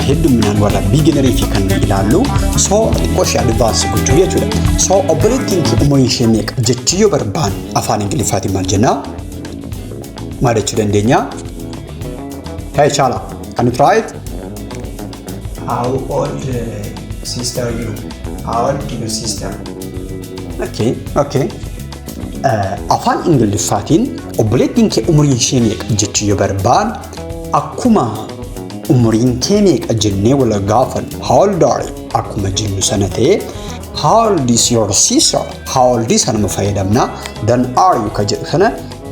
Hedduminaan warra beginnerii fi kan ilaallu, so xiqqoo ishee advance gochuu jechuudha. So obboleettiin kee umuriin ishee meeqa jechuu yoo barbaanne afaan Ingiliffaatiin maal jennaa? Maal jechuu dandeenya? Hey Chala, can you try it? How old sister you? How old your sister? Okay. Afaan Ingiliffaatiin obboleettiin kee umuriin ishee meeqa jechuu yoo barbaanne, akkuma umuriin kee meeqa jennee wal gaafannu, "How old are you?" akkuma jennu sana ta'ee, "How old is your sister?" How old is sanuma fayyadamna, then "are you" ka jedhu sana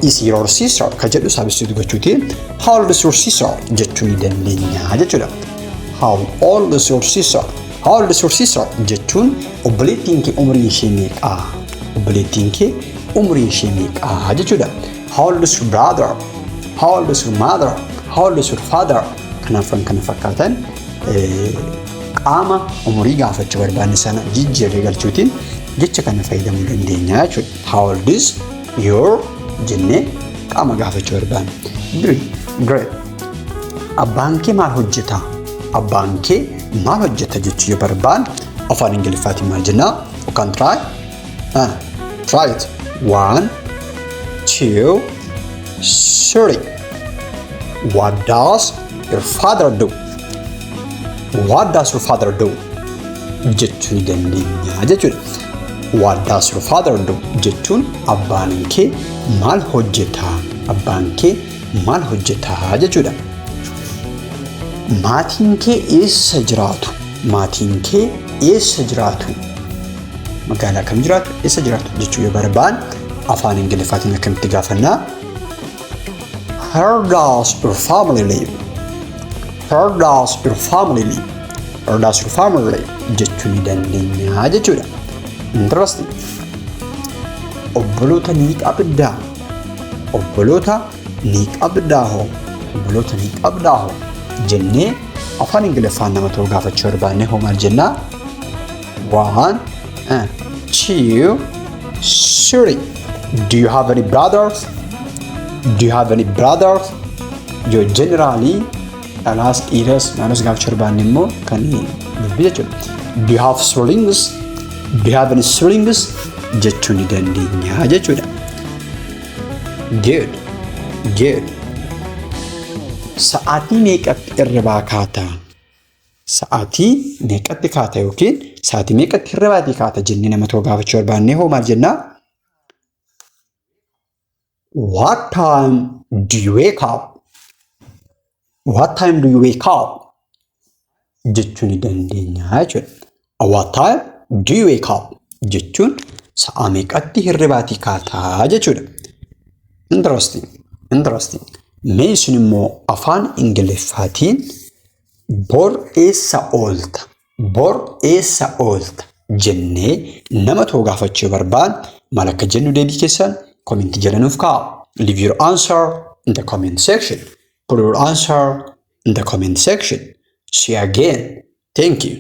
"is your sister" ka jedhu substitute gochuutiin "How old is your sister?" jechuu ni dandeenya jechuudha. "How old is your sister?" "How old is your sister?" jechuun obboleettiin kee umuriin ishee meeqa? Obboleettiin kee umuriin ishee meeqa jechuudha. How old is your brother? How old is your mother? How old is your father? Kanaaf kan kana fakkaatan qaama umurii gaafachuu barbaanne sana jijjiirree galchuutiin jecha kana fayyadamuu dandeenya jechuudha. "How old is your" jennee qaama gaafachuu barbaanne. Great, great. Abbaan kee maal hojjeta? Abbaan kee maal hojjeta jechuu yoo barbaanne afaan Ingiliffaatiin maal jennaa? You can try. Ah, try it. One, two, three. What does your father do? "What does your father do?" jechuu ni dandeenya jechuudha. "What does your father do?" jechuun abbaan kee maal hojjeta? Abbaan kee maal hojjeta jechuudha. Maatiin kee eessa jiraatu? Maatiin kee eessa jiraatu? Magaalaa kam jiraatu? Eessa jiraatu jechuu yoo barbaanne afaan Ingiliffaatiin akkamitti gaafannaa? Where does your family live? "Where does your family live?" "Where does your family live?" jechuu ni dandeenya jechuudha. Interesting. Obboloota ni qabdaa? Obboloota ni qabdaa hoo? Obboloota ni qabdaa hoo? Jennee afaan Ingiliffaan nama tokko gaafachuu barbaanne hoo maal jennaa? One, two, three. Do you have any brothers? Do you have any brothers? Yoo generally dhalaas dhiiras maalas gaafachuu barbaanne immoo kan dubbii jechuudha. "Do you have siblings? Do you have any siblings?" jechuu ni dandeenya jechuudha. Good. Good. Sa'aatii meeqatti hirribaa kaata? Sa'aatii meeqatti kaata yookiin sa'aatii meeqatti hirribaatii kaata jennee nama tokko gaafachuu barbaanne hoo maal jennaa? What time do you wake up? "What time do you wake up?" jechuu ni dandeenya jechuudha. "What time do you wake up?" jechuun sa'a meeqatti hirribaatii kaataa jechuudha. Interesting. Interesting. Mee isin immoo afaan Ingiliffaatiin bor eessa oolta? Bor eessa oolta? Jennee nama tokko gaafachuu barbaanne maal akka jennu deebii keessan commentii jala nuuf kaa'a. Leave your answer in the comment section. Put your answer in the comment section. See you again. Thank you.